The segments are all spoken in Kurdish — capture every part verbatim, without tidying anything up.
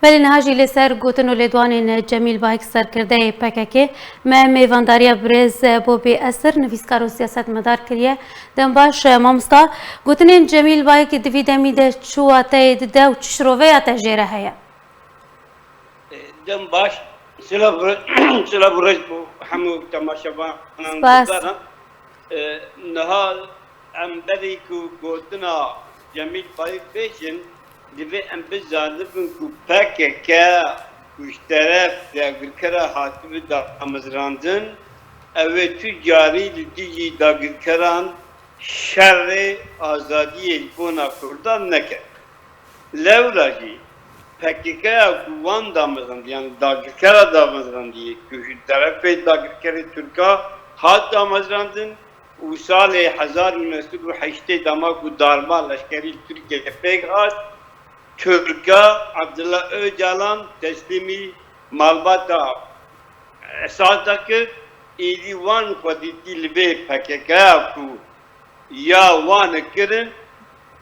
Belê niha jî li ser gotin û lêdwanên Cemîl Bayik serkirdeyê P K K me mêvandariya birêz Bobî Esir, nivîskar û siyasetmedar kiriye. Dem baş, mamosta. Gotinên Cemîl Bayik di vî demî de çi wateyê dide û çi şiroveya te jê re heye? Dem baş, silav re-, silav û rêz bo hemû temaşevanan Spas. Guhdaran. E, niha em berî ku gotina Cemîl Bayik bêjin, divê em bizanibin ku P K K ku ji teref dagirkera hatibi damezrandin, ew ê tu carî li dijî dagirkeran şerê azadiyê ji bona Kurdan neke. Lewra jî P K K ya ku wan damezrandî, yan dagirkera damezrandî ku ji terefê dagirkerê Tirka hat damezrandin û salê hezar û neh sed û heştê dema ku darba leşkerî li Tirkiyeyê pêk hat, Tirka Abdullah Ocalan teslîmî malbata Esad kir, êdî wan xwe dîtî li vê P K K ya ku ya wan kirin,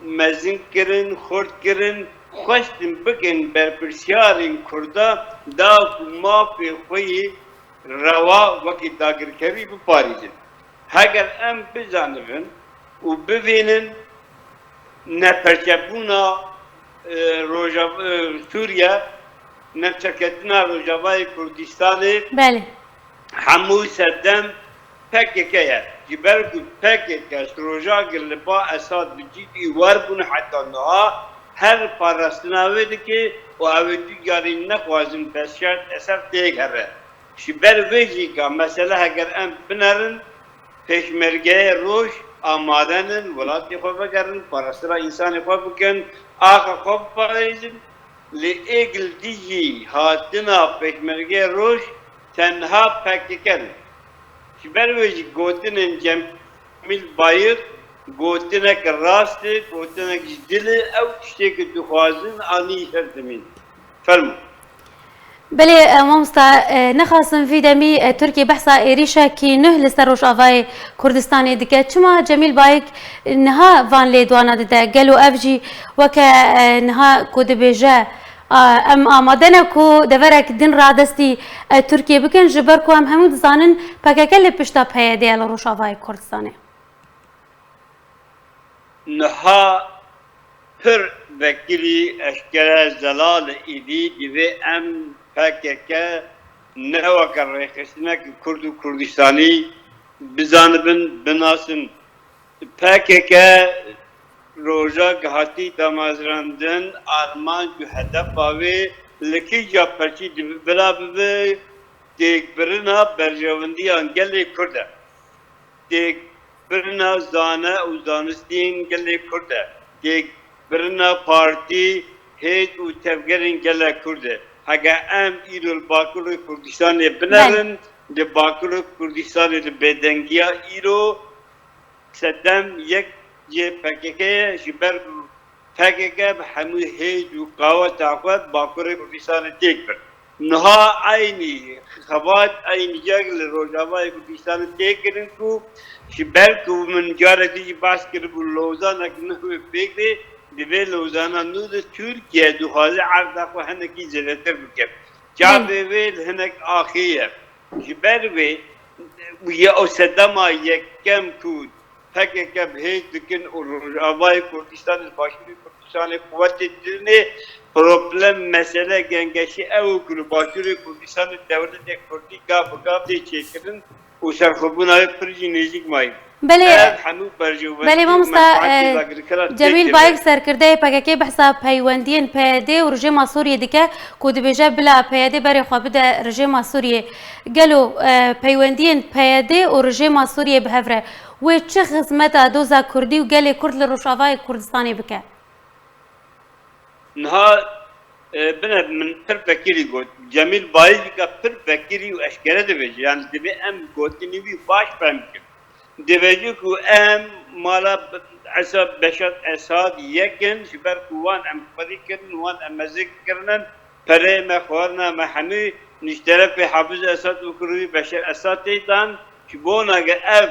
mezin kirin, xurt kirin, xwestin bikin berpirsiyarên Kurda da ku mafê xwe yê rewa wekî dagirkerî biparêzin. Heger em bizanibin û bivînin neperçebûna, e, Roja-, e, Sûriye, neperçebûna Rojavayê Kurdistanê, Belê. Hemû serdem P K K ye. Ji ber ku P K K ji rojagir li ba Esad bi cî û wer bûn heta niha her parastina wê dike û ew ê tu carî nexwazin Beşar Esad têgere. Ji ber vê jî ka mesele heger em binerin, pêşmergeyê roj amade nin, welatê xwe vegerin, parastina însanê xwe bikin, axa xwe biparêzin. Lê êk li dijî hatina pêşmergeyê roj tenha P K K ne. Ji ber wê jî gotinên Cemîl Bayik gotinek rast e, gotinek ji dil e, ew tiştê ku dixwazin anî ser zemîn. Fermo. Belê, e, mamosta, e, nexasim vî demî, e, Tirkiye behsa êrîşekî nuh li ser Rojavayê Kurdistanê dike. Çima Cemîl Bayik niha van lêdwana dide? Gelo ev jî weke, e, niha ku dibêje, a, em amade ne ku deverek din radestî, e, Tirkiye bikin, ji ber ku em hemû dizanin P K K li pişta P Y D ye li Rojavayê Kurdistanê? Niha pir vekirî eşkere zelal e, îdî divê em P K K ne weke rêxistinek Kurd û Kurdistanî bizanibin, binasin. P K K roja ku hatî damezrandin, armanc û hedefa wê li kîja perçî dibe, bila bibe têkbirina berjewendiyan gelê Kurd e. Têkbirina zane û zanistiyên gelê Kurd e. Têkbirina partî, hêz û tevgerên gelê Kurd e. Heke em îro li Bakurê Kurdistanê binerin, di Bakurê Kurdistanê di bêdengiya îro sedem yek jê P K K ye, ji ber P K K bi hemû hêz û qaweta xwe Bakurê Kurdistanê têk bir. Niha eynî xebat, eynî cek li Rojavayê Kurdistanê tê kirin ku ji ber ku min carek din jî behs kiribû, Lozanek nuh wê pêk bê, divê Lozana nû de Tirkiye dixwaze erda xwe hinekî zêdetir bike. Çavê wê li hinek axê ye. Ji ber wê ya o sedema yekem ku P K K bi hêz dikin û Rojavayê Kurdistanê, Başûrê Kurdistanê quwetê didirîne, problem, mesele, gengeşî ew ku li Başûrê Kurdistanê dewletê Kurdî gav bi gav tê çêkirin û serxwebûna wê pir jî nêzîk mayî. Belê, Ev hemû berjewendî belê û mamosta, menfaetê e, dagirkera tê Cemîl kiriye. Bayik serkirdeyê P K K behsa peywendiyên P Y D û rejîma Sûriyê dike ku dibêje bila P Y D berê xwe bide rejîma Sûriyê. Gelo, e, peywendiyên P Y D û rejîma Sûriyê bi hev re wê çi xizmeta doza Kurdî û gelê Kurd li Rojavayê Kurdistanê bike? Niha, e, bine min pir vekirî got. Cemîl Bayik jî ka pir vekirî û eşkere dibêje. Yani divê em gotinî wî baş fehm bikin. Dibêje ku em mala Esa-, Beşar Esad yek in, ji ber ku wan em xwedî kirin, wan em mezin kirinin, pereyê me, xwarina me hemî ji terefê Hafiz Esad û kurî Beşar Esad tê dan. Ji bona ge ev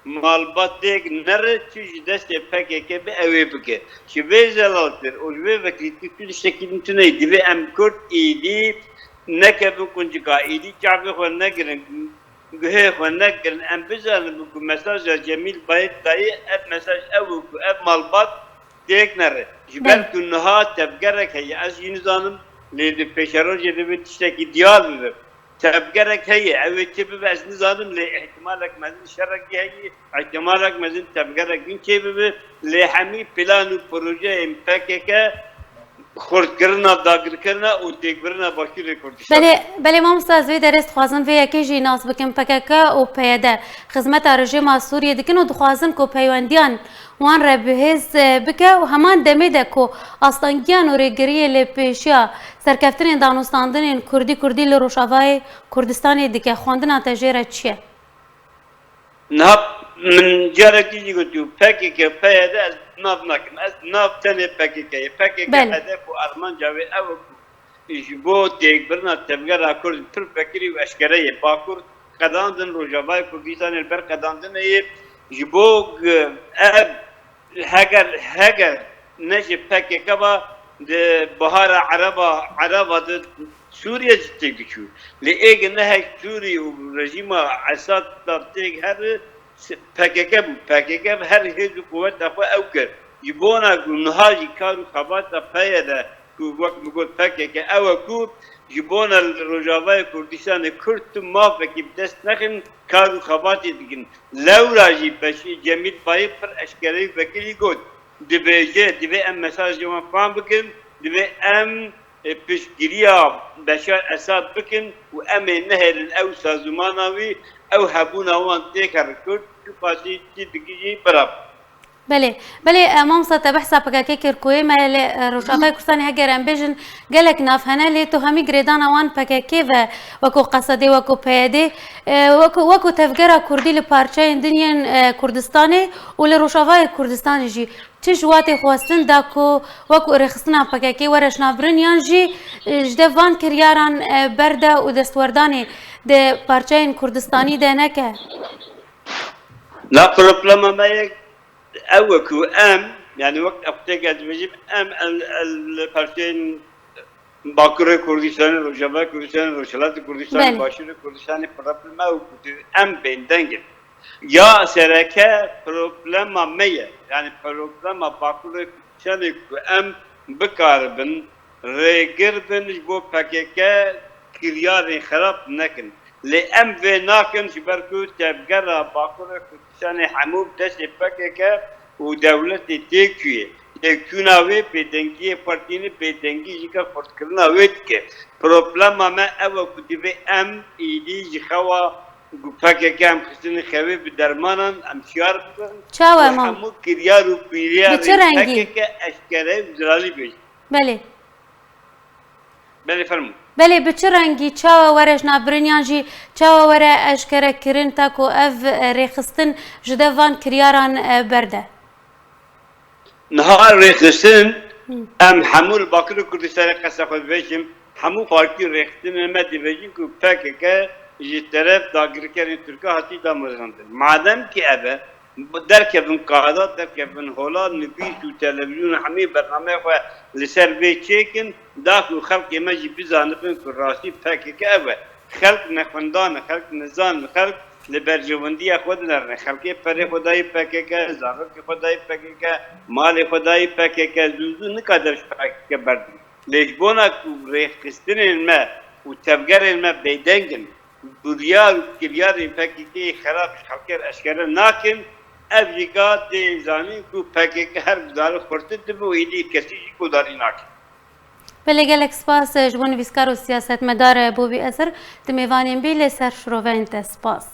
malbat têk nere, tu ji destê P K K bi ew ê bike. Ji vê zelaltir û ji vê vekirîtir tu tiştekî din tune ye. Divê em Kurd êdî nekevin quncika, êdî çavê xwe negirin, guhê xwe negirin. Em bizanin ku mesaja Cemîl Bayik dayê, ev mesaj ew e ku ev malbat têk nere. Ji ber Belê. ku niha tevgerek heye, ez jî nizanim, lê di pêşerojê de vê tiştekî diyar bibe. Tevgerek heye, ew ê çi bibe ez nizanim, lê îhtimalek mezin şerekî heye, îhtimalek mezin tevgerek din çê bibe, lê hemî plan û projeyên P K K xurtkirina, dagirkirina û têkbirina Başûrê Kurdistanê. Belê, belê mamosta, ez vê derê dixwazim vê yekê jî nas bikim, P K K û P Y D xizmeta rejîma Sûriyê dikin û dixwazin ku peywendiyan wan re bihêz, e, bike û heman demê de ku astangiyan û rêgiriyê li pêşiya serkeftinên danûstandinên kurdî kurdî li Rojavayê Kurdistanê dike. Xwendina te jê re çi ye? Niha min carekî jî gotiyo, P K K, P Y D ez nav nakim. Ez nav tenê P K K ye. P K K Belê. hedef û armanca wê ew e ku ji bo têkbirina tevgera Kurd pir vekirî û eşkere ye. Bakur qedandin, Rojavayê Kurdistanê li ber qedandinê ye. Ji bo, e, ev heger, heger ne ji P K K ve di bihara Ereba, Ereba di Sûriye jî têk diçû. Lê êgin ne hek Sûrî û rejîma Esad da têk here, P K K bû. P K K her hêz û quweta xwe ew kir. Ji bona ku niha jî kar û xebata P Y D ku wek min got P K K ew e ku ji bona li Rojavayê Kurdistanê Kurd tu mafekî bi dest nexin, kar û xebatê dikin. Lewra jî Beşîr Cemîl Bayik pir eşkere û vekirî got, dibêje, divê em mesajê wan fam bikin, divê em, e, piştgiriya Beşar Esad bikin û em ê nehêlin ew sazûmana wî, ew hebûna wan têkeve Kurd, tu pasî tî dikî jî bira. Belê, belê, e, mamosta te behsa P K K kir ku ê me li, e, Rojavayê Kurdistanê heger em bêjin gelek nav hene, lê tu hemî girêdana wan P K K ve wekû Qesedê, wekû P Y D, e, wekû, wekû tevgera Kurdî li parçeyên din yên, e, Kurdistanê û li Rojavayê Kurdistanê jî. Çi ji watê xwestin da ku wekû rêxistina P K K were ji nav birin yan jî, e, ji dev van kiryaran, e, berde û destwerdanê di parçeyên Kurdistanî de neke? La problema me yek ew e ku em, yani wek ev têk ez dibêjim, em el, el parçeyên Bakurê Kurdistanê, Rojavayê Kurdistanê, Rojhilatê Kurdistanê, Belê. Başûrê Kurdistanê, problema ew ku em bêndeng in. Ya sereke problema me ye. Yani problema Bakurê Kurdistanê ku em bikaribin rêgir bin ji bo P K K kiryarên xerab nekin. Lê em vê nakin ji ber ku tevgera Bakurê Kurdistanê hemû bi destê P K K û dewletê têk çûye. Têkçûna wê bêdengiyê xwe tîne, bêdengî jî ke xurtkirina wê dike. Problema me ew e ku divê em êdî ji xewa ku P K K em xistinê xewê bi dermanan em şiyar bibin Çawa û mam? hemû kiryar û pîriyarên Bi çi rengî? P K K eşkere û zilalî bêjin. Belê. Belê, fermo. Belê, bi çi rengî, çawa were ji nav birin yan jî çawa were eşkere kirin ta ku ev, e, rêxistin ji dev van kiryaran, e, berde? Niha rêxistin, Hı. em hemû li Bakurê Kurdistanê qesa xwe dibêjin, hemû partî rêxistinên me dibêjin ku P K K ji teref dagirkerên Tirka hatî damezrandin. Madem ki ev e, derkevin qada, derkevin hola, nivîs û televîzyon hemî bernameya xwe li ser vê çêkin, da ku xelkê me jî bizanibin ku rastî P K K ev e. Xelk nexwendan e, xelk nizan e, xelk li berjewendiya xwe dinerne. Xelkê perê xwe dayî P K K, zarokê xwe dayî P K K, malê xwe dayî P K K, zû zû nikare ji P K K berdin. Lê ji bona ku rêxistinên me û tevgerên me bêdeng in, biryar û kiryarên P K K'yê xerab ji xelkê re eşkere nakin, ev jî ka tê zanîn ku P K K her guhdarî xurtir dibe û êdî kesî jî guhdarî nake. Belê, gelek spas ji bo nivîskar û siyasetmedar Bobî Eser. Tu mêvanên bî lê ser şiroveyên te spas.